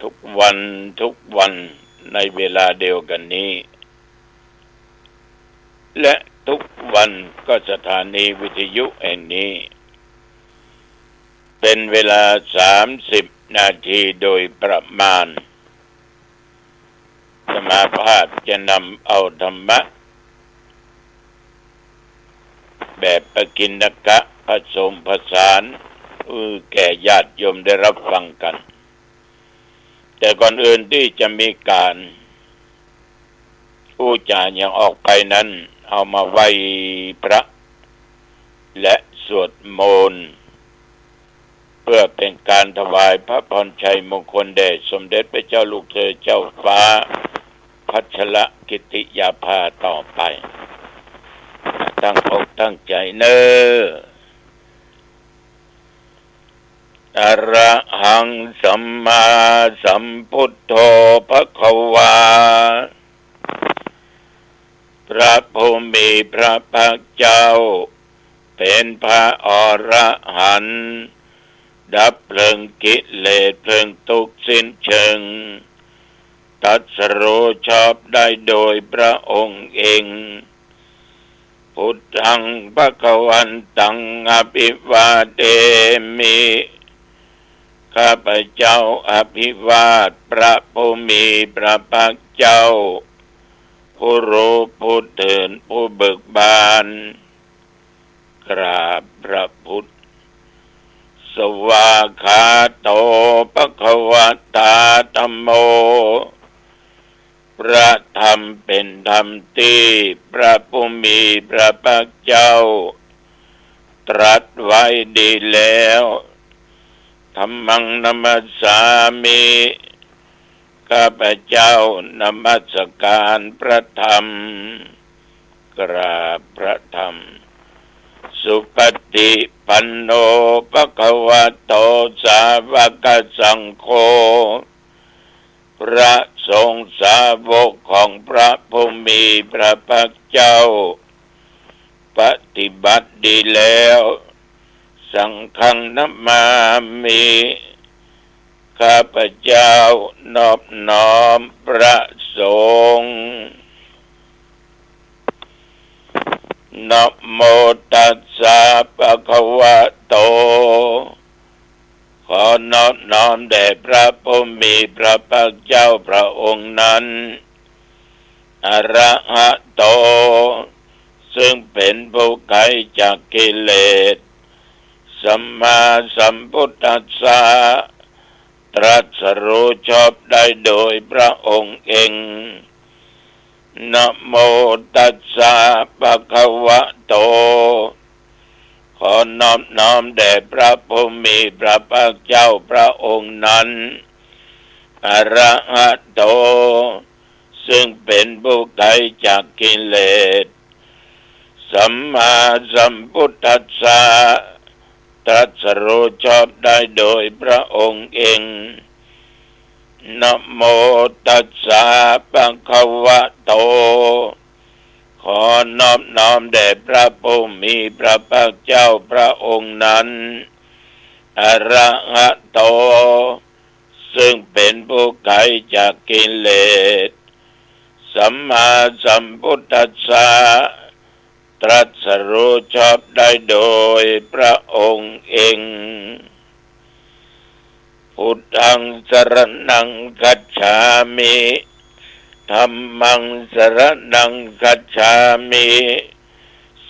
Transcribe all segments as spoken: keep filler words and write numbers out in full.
ทุกวัน ทุกวันในเวลาเดียวกันนี้ และทุกวันก็สถานีวิทยุแห่งนี้ เป็นเวลาสามสิบนาทีโดยประมาณ อาตมาภาพจะนำเอาธรรมะ แบบปกิณกะผสมผสาน เพื่อแก่ญาติโยมได้รับฟังกัน แต่ก่อนอื่นตี้จะมีก๋านอู้จ๋าหยังออกไปนั้น เอามาไหว้พระ และสวดมนต์ เพื่อเป๋นก๋านถวายพระพรชัยมงคลแด่สมเด็จพระเจ้าลูกเธอเจ้าฟ้า พัชรกิติยาภาต่อไป ตั้งอกตั้งใจ๋เน่อ อะระหังสัมมาสัมพุทโธภะคะวา พระผู้มีพระภาคเจ้า เป๋นพระอรหันต์ ดับเพลิงกิเลสเพลิงตุ๊กข์สิ้นเชิง ตรัสรู้ชอบได้โดยพระองค์เอง พุทธังภะคะวันตังอะภิวาเทมิ ข้าพเจ้าอภิวาทพระผู้มีพระภาคเจ้า ผู้รู้ผู้ตื่นผู้เบิกบาน กราบพระพุทธ สวากขาโตภะคะวะตาธัมโม พระธรรมเป๋นธรรมตี้พระผู้มีพระภาคเจ้า ตรัสไว้ดีแล้ว ธัมมังนะมัสสามิ ข้าพเจ้านมัสการพระธรรม กราบพระธรรม สุปฏิปันโนภะคะวะโตสาวกสังโฆ พระสงฆ์สาวกของพระผู้มีพระภาคเจ้า ปฏิบัติดีแล้ว สังฆังนะมามิ ข้าพเจ้านอบน้อมพระสงฆ์ นะโมตัสสะภะคะวะโต ขอนอบน้อมแด่พระผู้มีพระภาคเจ้าพระองค์นั้น อะระหะโต ซึ่งเป๋นผู้ไกลจากกิเลส สัมมาสัมพุทธัสสะ ตรัสรู้ชอบได้โดยพระองค์เอง นะโมตัสสะภะคะวะโต ขอนอบน้อมแด่พระผู้มีพระภาคเจ้าพระองค์นั้น อะระหะโต ซึ่งเป๋นผู้ไกลจากกิเลส สัมมาสัมพุทธัสสะ ตรัสรู้ชอบได้โดยพระองค์เอง นะโมตัสสะภะคะวะโต ขอนอบน้อมแด่พระผู้มีพระภาคเจ้าพระองค์นั้น อะระหะโต ซึ่งเป๋นผู้ไกลจากกิเลส สัมมาสัมพุทธัสสะ ตรัสรู้ชอบได้โดยพระองค์เอง พุทธังสรณังคัจฉามิ ธัมมังสรณังคัจฉามิ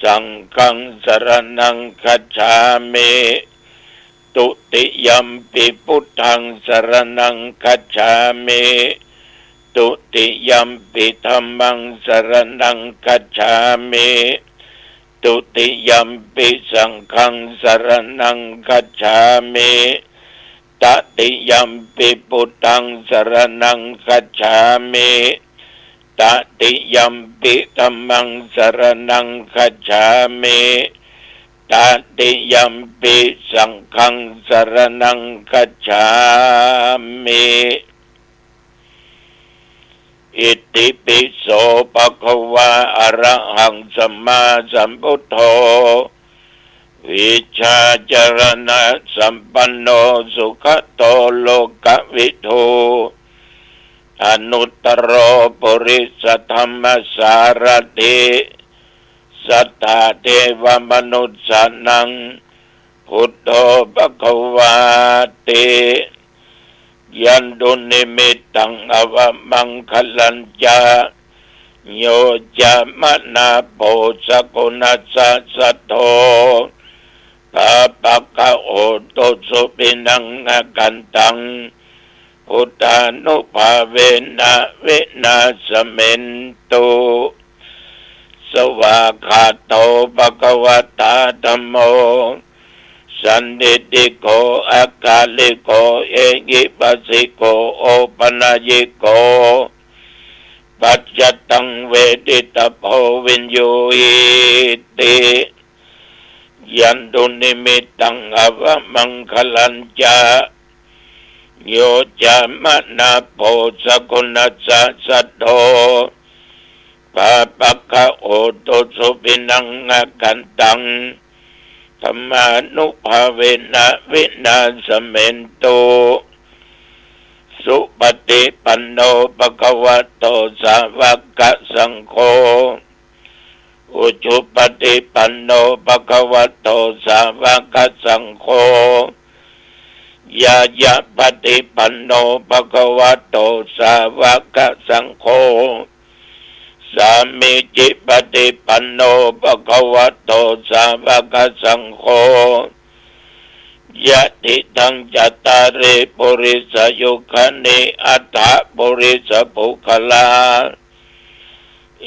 สังฆังสรณังคัจฉามิ ตุติยัมปิพุทธังสรณังคัจฉามิ ตุติยัมปิธัมมังสรณังคัจฉามิ ตุติยัมปิสังฆังสรณังคัจฉามิ ตติยัมปิพุทธังสรณังคัจฉามิ ตติยัมปิธัมมังสรณังคัจฉามิ ตติยัมปิสังฆังสรณังคัจฉามิ อิติปิโสภะคะวา อะระหังสัมมาสัมพุทโธ วิชาจรณะสัมปันโน สุขะโตโลกะวิทู อนุตตโร ปุริสธัมมสารถิ สัตถาเทวมนุสสานัง พุทโธภะคะวาติ ยันตุนิมิตตัง อวะมังคะลัญจะ โย จะมะนาโผ สะกุณัสสะ สัทโธ ปาปะกะโหตุ สุขินัง อะกันตัง พุทธานุภาเวนะ วินาสเมนตุ สวากขาโต ภะคะวะตา ธัมโม สันทิฏฐิโก อะกาลิโก เอหิปัสสิโก โอปะนะยิโก ปัจจตัง เวทิตะโพ วิญญูหิติ ยันตุนิมิตตัง อวะมังคะลัญจะ โย จะมะนาโผ สะกุณัสสะ สัทโธ ปาปะกะโหตุ สุขินัง อะกันตัง ธัมมานุภาเวนะ วินาสเมนตุ สุปฏิปันโน ภะคะวะโต สาวะกะสังโฆ อุจุปฏิปันโน ภะคะวะโต สาวะกะสังโฆ ญาญาปฏิปันโน ภะคะวะโต สาวะกะสังโฆ สามีจิปฏิปันโน ภะคะวะโต สาวะกะสังโฆ ยะติตัง จัตตาริ ปุริสายุคานิ อัตถะ ปุริสปุคคลา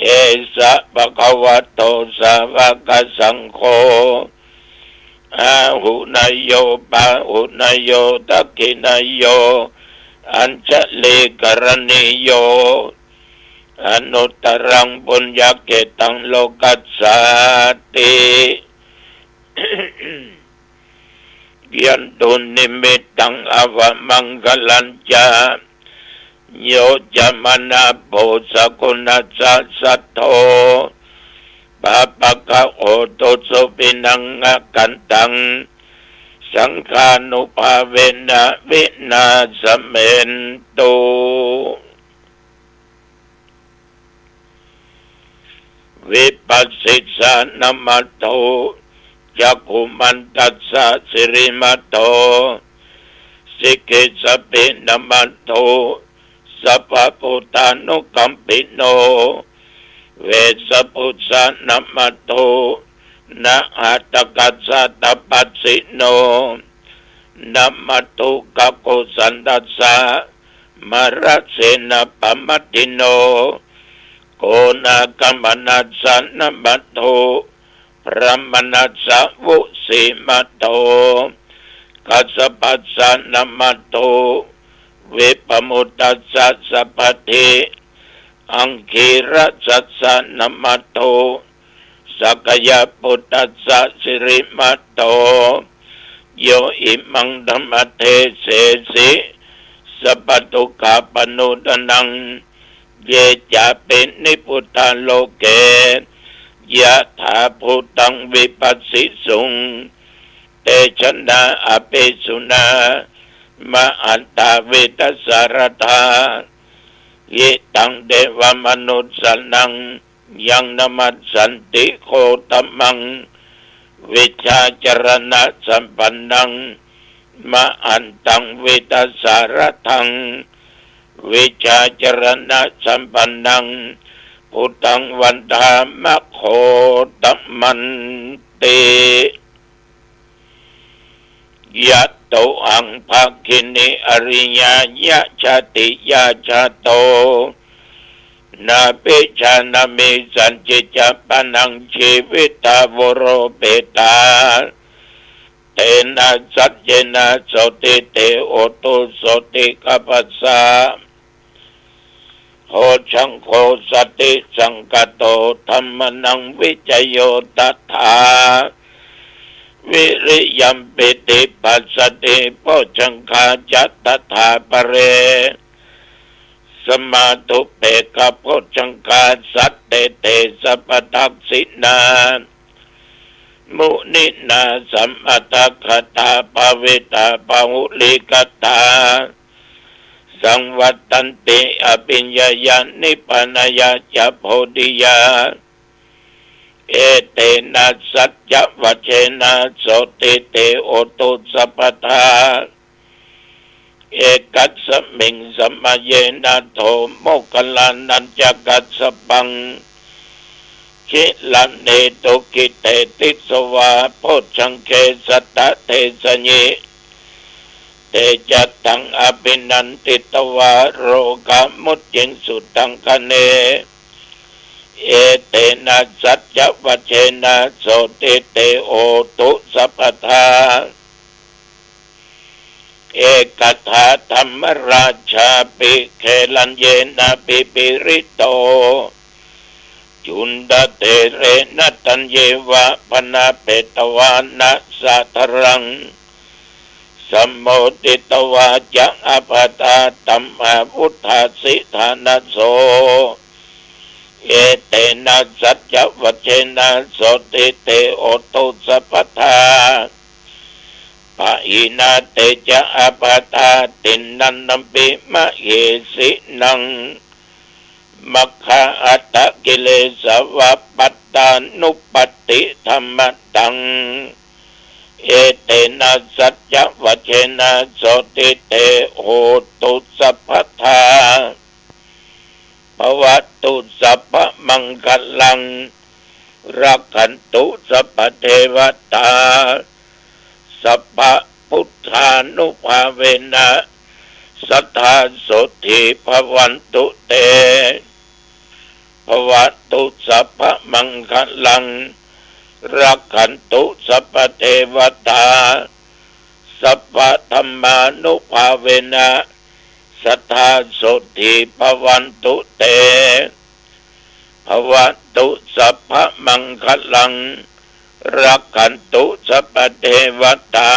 เอสะ ภะคะวะโต สาวะกะสังโฆ อาหุเนยโย ปาหุเนยโย ทักขิเนยโย อัญชลีกรณีโย อนุตตรัง ปุญญะเขตตัง โลกัสสาติ ยันตุนิมิตตัง อวะมังคะลัญจะ โย จะมะนาโผ สะกุณัสสะ สัทโธ ปาปะกะโหตุ สุขินัง อะกันตัง สังฆานุภาเวนะ วินาสเมนตุ วิปัสสิสานะมัตโถ จักขุมันตัสสะ สิริมัตโถ สิกิสสปินะมัตโถ สัพพะพุทธานุกัมปิโน เวสสะปุสสะนะมัตโถ นะหัตถกัสสะตะปัสสิโน นะมัตโถ กะกุสันทัสสะ มะระเสนะปะมัตถิโน โกนาคมนัสสะนะมัตโถ พรหมนัสสะ วุสิมัตโถ กัสสปัสสะนะมัตโถ วิปมุตตัสสะ สัพพะทิ อังคีรัสสัสสะนะมัตโถ สักยะปุตตัสสะ สิริมัตโถ โยอิมังธัมมะเดเสสิ สัพพะทุกขาปะโมทะนัง เยจาปินิพพุทธาโลเก ยะถาภูตังวิปัสสิสุง เตชะนะอะภิสุนะ มะหันตา เวทะสะรัตถา หิตัง เทวะมนุสสานัง ยังนะมัสสันติ โคตมัง วิชชาจรณะสัมปันนัง มะหันตัง เวทะสะรัตถัง วิชชาจรณะสัมปันนัง พุทธัง วันทามะ โคตมันติ ยะโต หัง ภักขินี อะริยะ ยะ ชาติยา ชาโต นา ภิชา นะ เม สัญญิ จะ ปะนัง ชีวิตา วุโร เปตา เตนะ สัจเจนะ โสติ เต โหตุ โสติ กัปปะสะ โพชฌังโค สติ สังคโต ธัมมานัง วิจโย ตถา วิริยัม ปีติ ปัสสติ โพชฌังคา จะ ตถา ปะเร สมาธุ เปกขะ โพชฌังคา สัตเต เต สัพพะ ทักขิณา มุนินาสมัตถคถาภาวิตา บาหุลีกถา สังวัตตันติอภิญญายะ นิพพานายะจะโพธิยา เอเตนะสัจจวัจเจนะ โสติเตโหตุสัพพทา เอกัสมิงสมัยเยนะ โถโมคคัลลานัญจะกัสสปัง คิลาเนตุกิเตติสวา โพชฌังเกสัตถเทสะยิ เตจะตังอภินันทิตวา โรกามุจจิงสุตังคเณ เอเตนะสัจจวัจเจนะ โสติเตโหตุสัพพทา เอกัฏฐาธัมมราชาปิ เกลัญเยนะปิปริโต จุนทะเถเรนะตัญเยวะ พนาเปตวานะสะทะรัง สะโมทิตวาจะอัปปะทา ธัมมาวุฏฐาสิทานะโส เอเตนะสัจจวัจเจนะ โสติเตโหตุสัพพทา ปะหินาเตจะอัปปะทา ติณณัมปิมะเหสินัง มัคคาอัตตะกิเลสวะ ปัตตานุปัตติธัมมะตัง เอเตนะสัจจวัจเจนะ โสติเตโหตุสัพพทา ภวตุสัพพะมังคะลัง รักขันตุสัพพะเทวะตา สัพพะพุทธานุภาเวนะ สัทธาโสตถีภวันตุเต ภวตุสัพพะมังคะลัง รักขันตุสัพพะเทวะตา สัพพะธัมมานุภาเวนะ สัทธาโสตถีภวันตุเต ภวตุสัพพะมังคะลัง รักขันตุสัพพะเทวะตา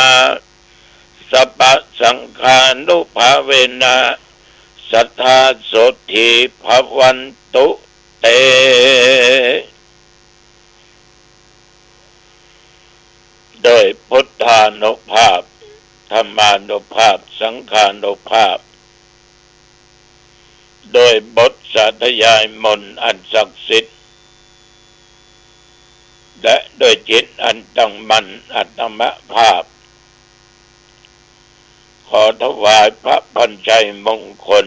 สัพพะสังฆานุภาเวนะ สัทธาโสตถีภวันตุเต โดยพุทธานุภาพ ธัมมานุภาพ สังฆานุภาพ โดยบทสาธยายมนต์อันศักดิ์สิทธิ์ และด้วยจิตอันตั้งมั่นอัตมภาพ ขอถวายพระพรชัยมงคล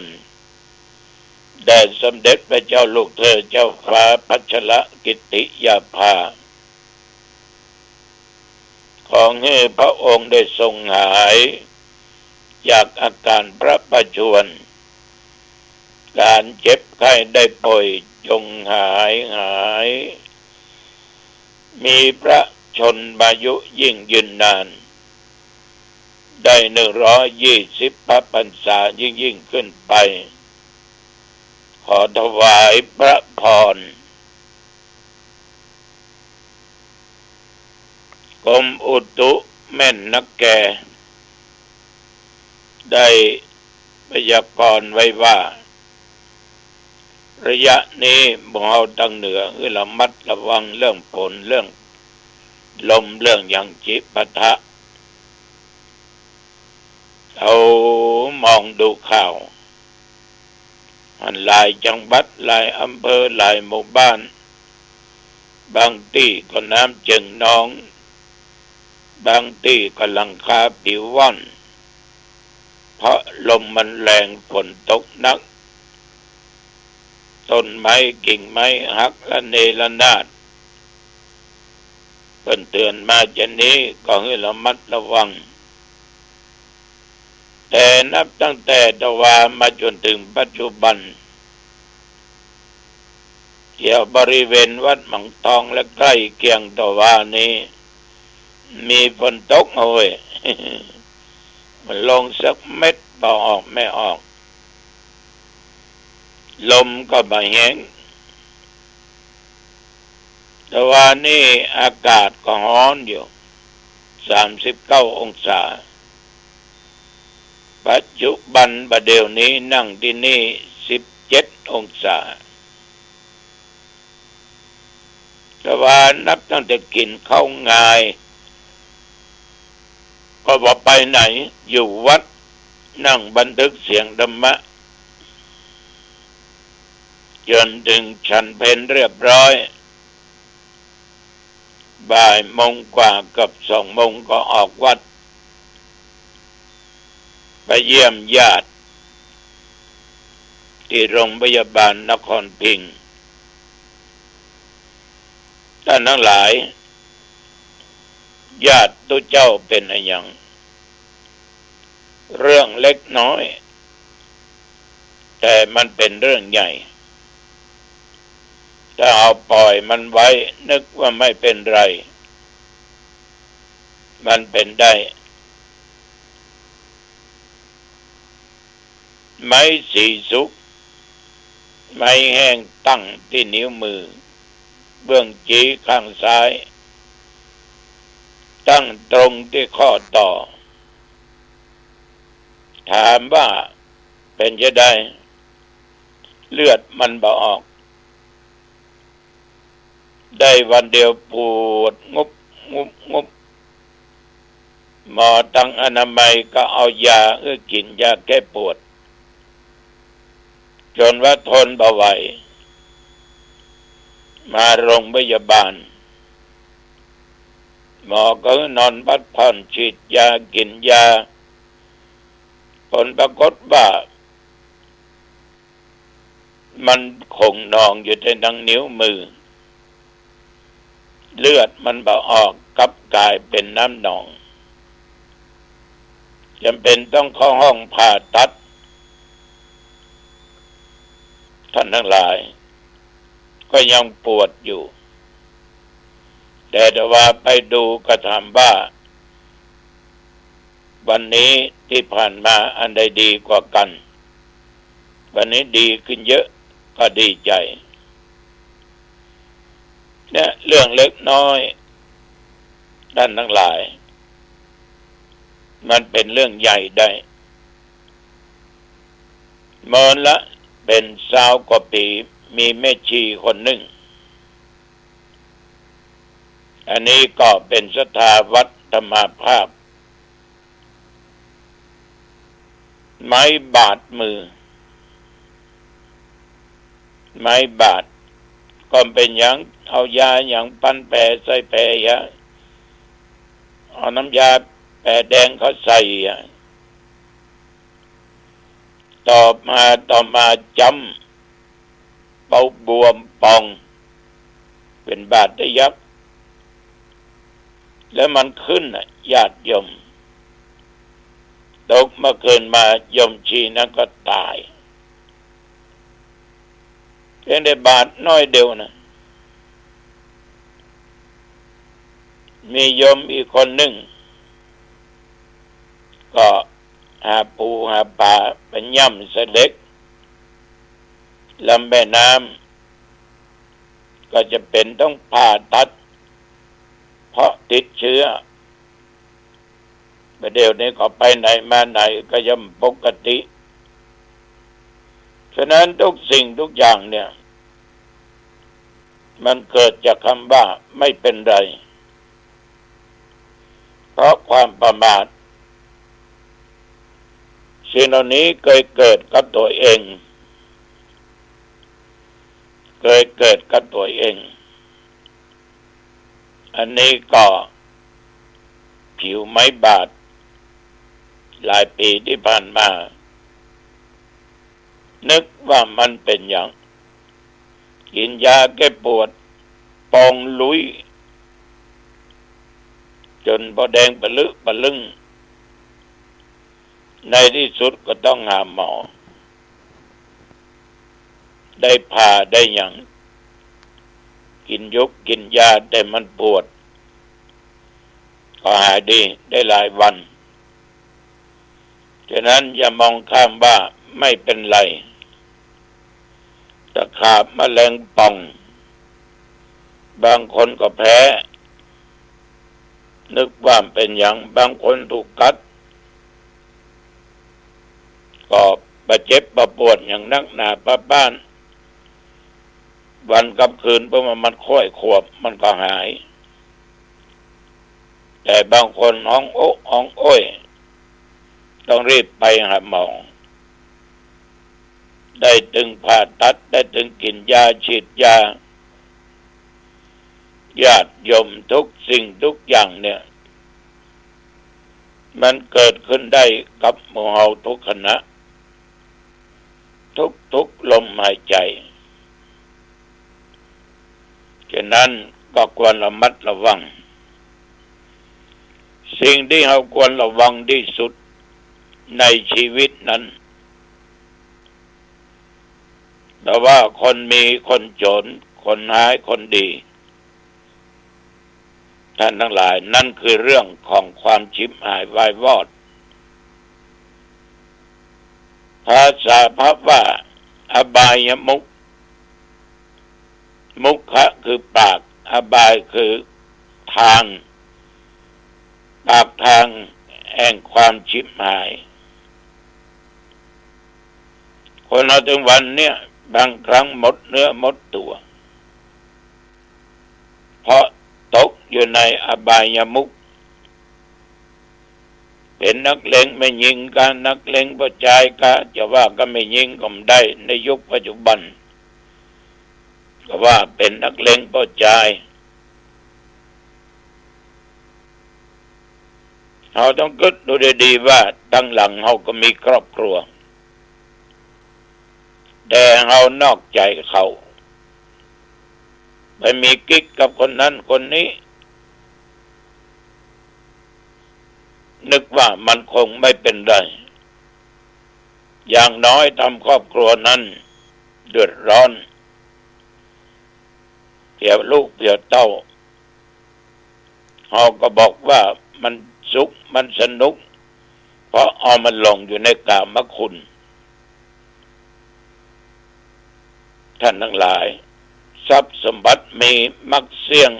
แด่สมเด็จพระเจ้าลูกเธอเจ้าฟ้าพัชรกิติยาภา ขอให้พระองค์ได้ทรงหายจากอาการพระประชวร การเจ็บไข้ได้ป่วยจงหายหาย มีพระชนมายุยิ่งยืนนาน ได้หนึ่งร้อยยี่สิบพระพรรษายิ่งๆ ขึ้นไป ขอถวายพระพร กรมอุตุแม่นนักแก ได้พยากรณ์ไว้ว่า ระยะนี้หมู่เฮาตางเหนือหื้อระมัดระวังเรื่องฝน เรื่องลม เรื่องหยังจิปะทะ เอามองดูข่าว หั้นหลายจังหวัด หลายอำเภอ หลายหมู่บ้าน บางตี้ก็น้ำเจิ่งนอง บางตี้ก็หลังคาปลิวว่อน เพราะลมมันแรง ฝนตกหนัก ต้นไม้กิ่งไม้หักระเนระนาด เปิ้นเตือนมาจะนี้ก็หื้อระมัดระวัง แต่นับตั้งแต่ตะวามาจ๋นเถิงปัจจุบัน แถวบริเวณวัดหมองทองและใกล้เคียงตะวานี้ มีฝนตกมาเว้ย มันลงสักเม็ดบ่ออกไม่ออก ลมก็บ่แฮง ตะวานี้อากาศก็ฮ้อนอยู่ สามสิบเก้าองศา ปัจจุบันบ่าเดี่ยวนี้นั่งตี้นี่ สิบเจ็ดองศา แต่ว่านับตั้งแต่กิ๋นข้าวงาย ก็บ่ไปไหน อยู่วัด นั่งบันทึกเสียงธรรมะ จ๋นเถิงฉันเพลเรียบร้อย บ่ายโมงกว่ากับสองโมงก็ออกวัด ไปเยี่ยมญาติ ตี้โรงพยาบาลนครพิงค์ ต้านตังหลาย ญาติตุ๊เจ้าเป๋นอะหยัง เรื่องเล็กน้อย แต่มันเป๋นเรื่องใหญ่ ถ้าเฮาป่อยมันไว้ นึกว่าไม่เป๋นไร มันเป๋นได้ ไม้สีสุก ไม้แห้งตั้งตี้นิ้วมือ เบื้องจี๊ข้างซ้าย ตั้งตรงตี้ข้อต่อ ถามว่าเป๋นจาใด เลือดมันบ่ออก ได้วันเดียวปวดงุบงุบงุบ หมอตังอนามัยก็เอายาหื้อกิ๋น ยาแก้ปวด จ๋นว่าทนบ่ไหว มาโรงพยาบาล หมอก็หื้อนอนพักผ่อน ฉีดยา กิ๋นยา ผลปรากฏว่า มันคงนองอยู่ตี้ตังนิ้วมือ เลือดมันบ่ออก กลับก๋ายเป๋นน้ำหนอง จ๋ำเป๋นต้องเข้าห้องผ่าตัด ต้านตังหลาย ก็ยังปวดอยู่ แต่ถ้าว่าไปดูก็ถามว่า วันนี้ตี้ผ่านมาอันใดดีกว่ากั๋น วันนี้ดีขึ้นเยอะ ก็ดีใจ๋ เนี่ยเรื่องเล็กน้อย ต้านตังหลาย มันเป๋นเรื่องใหญ่ได้ เมินละเป๋นซาวกว่าปี๋ มีแม่ชีคนนึ่ง อันนี้ก็เป๋นศรัทธาวัดธรรมาภาพ ไม้บาดมือ ไม้บาด ก็เป๋นหยัง เอายาหยังปันแผลใส่แผลยา เอาน้ำยาแผลแดงเขาใส่อะ ต่อมา ต่อมาจ๊ำ เป๋าบวมป่อง เป๋นบาดทะยัก แล้วมันขึ้นน่ะ ญาติโยม ตกเมื่อคืนมา โยมชีนั้นก็ต๋าย เพียงแต่บาดน้อยเดียวนะ มีโยมอีกคนนึ่ง ก็หาปูหาป๋าไปย่ำใส่เหล็ก ลำแม่น้ำ ก็จ๋ำเป๋นต้องผ่าตัด เพราะติดเชื้อ บ่าเดี่ยวนี้ก็ไปไหนมาไหนก็ย่อมปกติ ฉะนั้นทุกสิ่งทุกอย่างเนี่ย มันเกิดจากคำว่าไม่เป็นไร เพราะความประมาท สิ่งเหล่านี้เคยเกิดกับตัวเอง เคยเกิดกับตัวเอง อันนี้ก็ผิวไม้บาด หลายปี๋ตี้ผ่านมา นึกว่ามันเป๋นหยัง กิ๋นยาแก้ปวด ป่องลุย จ๋นบ่าแดงปะลึปะลึง ในตี้สุดก็ต้องหาหมอ ได้ผ่าได้หยัง กิ๋นยุกกิ๋นยา แต่มันปวด ก็หายดีได้หลายวัน ฉะนั้นอย่ามองข้ามว่าไม่เป็นไร ตะขาบแมลงป่อง บางคนก็แพ้ นึกว่าเป๋นหยัง บางคนถูกกัด ก็บ่เจ็บบ่ปวดหยังนักหนา ป้าบ้าน วันกับคืน เพราะว่ามันค่อยขวบมันก็หาย แต่บางคนฮ้องโอ๊ะฮ้องโอ๊ย ต้องรีบไปหาหมอ ได้ตึงผ่าตัด ได้ตึงกิ๋นยา ฉีดยา ญาติโยมทุกสิ่งทุกอย่างเนี่ย มันเกิดขึ้นได้กับหมู่เฮาทุกขณะ ทุกๆ ลมหายใจ ฉะนั้นก็ควรระมัดระวัง สิ่งที่เฮาควรระวังที่สุดในชีวิตนั้น แต่ว่าคนมีคนจน คนฮ้ายคนดี ท่านทั้งหลาย นั่นคือเรื่องของความฉิบหายวายวอด ภาษาพระว่าอบายมุข มุขะคือปาก อบายคือทาง ปากทางแห่งความฉิบหาย คนเราทุกวันเนี่ย บางครั้งหมดเนื้อหมดตัว เพราะตกอยู่ในอบายมุข เป๋นนักเลงแม่ญิงกา นักเลงป้อจายกา จะว่ากับแม่ญิงก็บ่ได้ ในยุคปัจจุบัน ก็ว่าเป๋นนักเลงป้อจาย เฮาต้องกึ๊ดดูดีๆ ว่าตังหลังเฮาก็มีครอบครัว แต่เฮานอกใจเขา ไปมีกิ๊กกับคนนั้นคนนี้ นึกว่ามันคงไม่เป๋นไร อย่างน้อยทำครอบครัวนั้นเดือดร้อน เสียลูกเสียเต้า เฮาก็บอกว่ามันสุขมันสนุก เพราะเอามันหลงอยู่ในกามคุณ ท่านทั้งหลาย ทรัพย์สมบัติมีมักเสี้ยง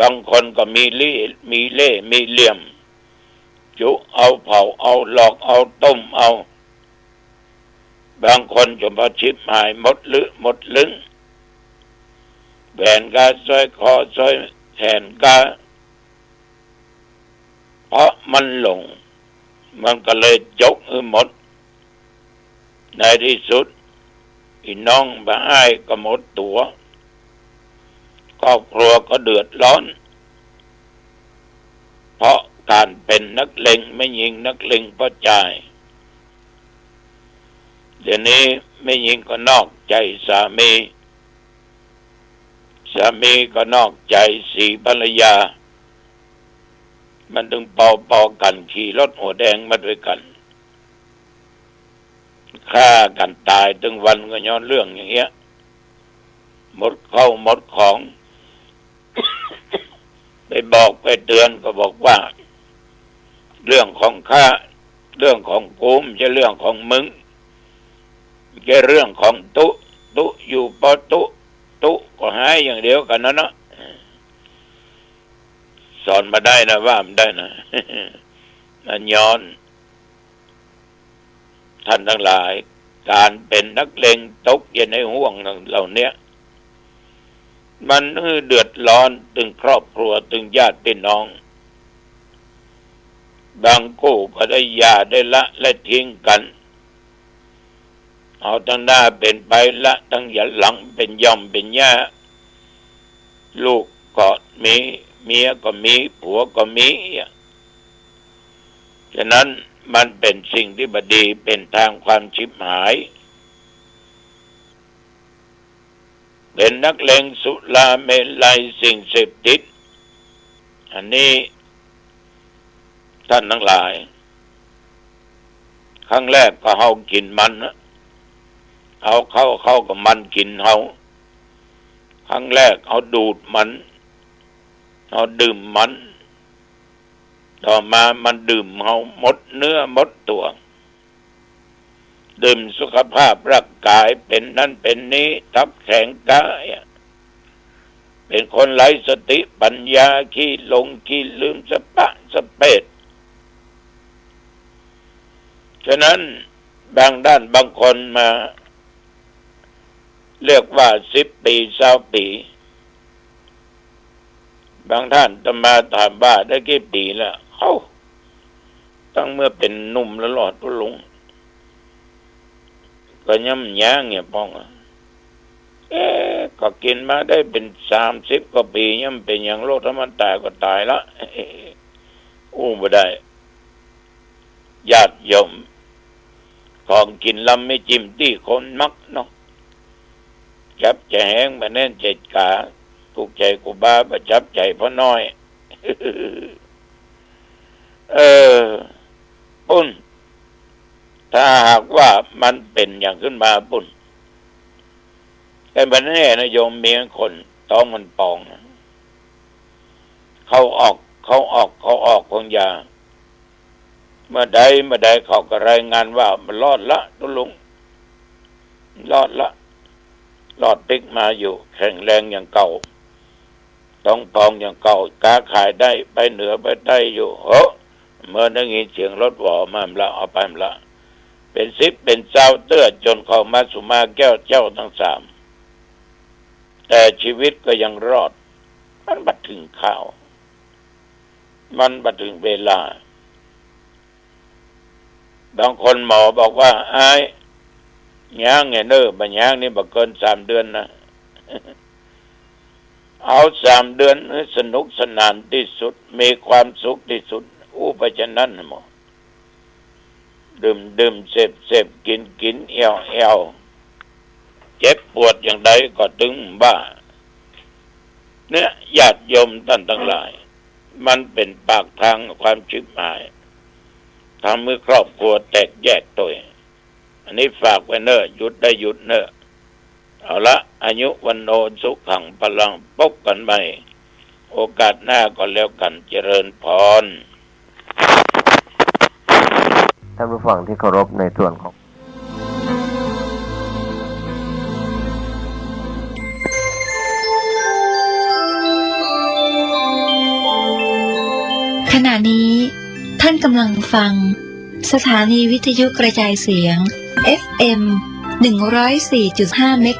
บางคนก็มีเล่ห์ มีเล่ห์ มีเหลี่ยม จุเอาเผาเอา หลอกเอา ต้มเอา บางคนจนว่าฉิบหายหมดลึหมดลึง แหวนกา สร้อยคอ สร้อยแขนกา เพราะมันหลง มันก็เลยจกหื้อหมด ในที่สุด ปี้น้องป้าอ้ายก็หมดตั๋ว ครอบครัวก็เดือดร้อน เพราะก๋านเป๋นนักเลงแม่ญิง นักเลงป้อจาย เดี๋ยวนี้แม่ญิงก็นอกใจ๋สามี สามีก็นอกใจ๋สีภรรยา มันตึงปอๆ กั๋น ขี่รถหัวแดงมาด้วยกั๋น ฆ่ากั๋นต๋ายตึงวันก็ย้อนเรื่องอย่างเงี้ย หมดเข้าหมดของ ไปบอกไปเตือนก็บอกว่า เรื่องของข้า เรื่องของกู บ่ใจ้เรื่องของมึง บ่ใจ้เรื่องของตุ๊ ตุ๊อยู่ปอตุ๊ ตุ๊ก็หายอย่างเดียวกั๋นนั้นเนาะ สอนบ่ได้นะ ว่าบ่ได้นะ มันย้อน ท่านทั้งหลาย ก๋านเป๋นนักเลงตกอยู่ในห่วงเหล่าเนี้ย มันหื้อเดือดร้อนตึงครอบครัว ตึงญาติพี่น้อง บางคู่ก็ได้หย่าได้ละและทิ้งกั๋น เอาตังหน้าเป๋นไป ละตังหลังเป๋นหย่อมเป๋นหญ้า ลูกก็มี เมียก็มี ผัวก็มีอะ ฉะนั้นมันเป๋นสิ่งตี้บ่ดี เป๋นตางความฉิบหาย เป๋นนักเลงสุราเมรัยสิ่งเสพติด อันนี้ ท่านทั้งหลาย ครั้งแรกก็เอากิ๋นมันนะ เอาเข้า เข้าก็มันกิ๋นเอา ครั้งแรกเอาดูดมัน เอาดื่มมัน ต่อมามันดื่มเอาหมดเนื้อหมดตั๋ว ดื่มสุขภาพร่างก๋ายเป๋นนั้นเป๋นนี้ ตับแข็งก๋ายอะ เป๋นคนไร้สติปัญญา ขี้หลงขี้ลืมสะป๊ะสะเป๊ด ฉะนั้นบางด้านบางคนมา เรียกว่าสิบปี๋ ซาวปี๋ บางต้านอาตมาถามว่าได้กี่ปี๋แล้ว เอ้า ตั้งเมื่อเป๋นหนุ่มแล้วลอตุ๊ลุง ก็ยังบ่ยังเนี่ยป้องอะ เอ๊ะ ก็กิ๋นมาได้เป๋นสามสิบกว่าปี๋ ยังเป๋นหยัง โลกธรรมดาก็ต๋ายละ อู้บ่ได้ ญาติโยม ของกิ๋นลำมีจิ้มตี้คนมักเนาะ จับใจ๋แหงบ่แน่นใจ๋ก๋า ถูกใจ๋ครูบา บ่จับใจ๋พ่อน้อย เออ ปุ้น ถ้าหากว่ามันเป๋นหยังขึ้นมาปุ้น ไอ้บ่าแน่นะโยม มีคนต๊องมันป๋อง เข้าออก เข้าออก เข้าออกของยา เมื่อใด เมื่อใดเขาก็รายงานว่ามันรอดละตุ๊ลุง รอดละ รอดปิ๊กมาอยู่ แข็งแรงอย่างเก่า ต๊องปองอย่างเก่า ก๊าขายได้ ไปเหนือไปใต้อยู่ เฮ้อ เมื่อได้ยินเสียงรถหวอมาละ เอาไปละ เป๋นสิบเป๋นซาวเตื้อ จ๋นเข้ามาสุมาแก้วเจ้าตังสาม แต่ชีวิตก็ยังรอด มันบ่เถิงคาว มันบ่เถิงเวลา บางคนหมอบอกว่า อ้าย ยังแหน่เน่อ บ่ยัง นี่บ่เกินสามเดือนนะ เอาสามเดือนหื้อสนุกสนานตี้สุด มีความสุขตี้สุด อู้ไปจานั้นหมอ ดื่มดื่ม เสพเสพ กิ๋นกิ๋น แอ่วแอ่ว เจ็บปวดอย่างใดก็ตึงบ่า เนี่ย ญาติโยมต้านตังหลาย มันเป๋นปากตางความฉิบหาย ทำหื้อครอบครัวแตกแยกตวย อันนี้ฝากไว้เน่อ หยุดได้หยุดเน่อ เอาละ อายุ วัณโณ สุขัง พลัง ปบกั๋นใหม่ โอกาสหน้าก็แล้วกั๋น เจริญพร ท่านผู้ฟังที่เคารพ ในส่วนของ ขณะนี้ท่านกำลังฟังสถานีวิทยุกระจายเสียง เอฟเอ็ม หนึ่งร้อยสี่จุดห้า เมกะ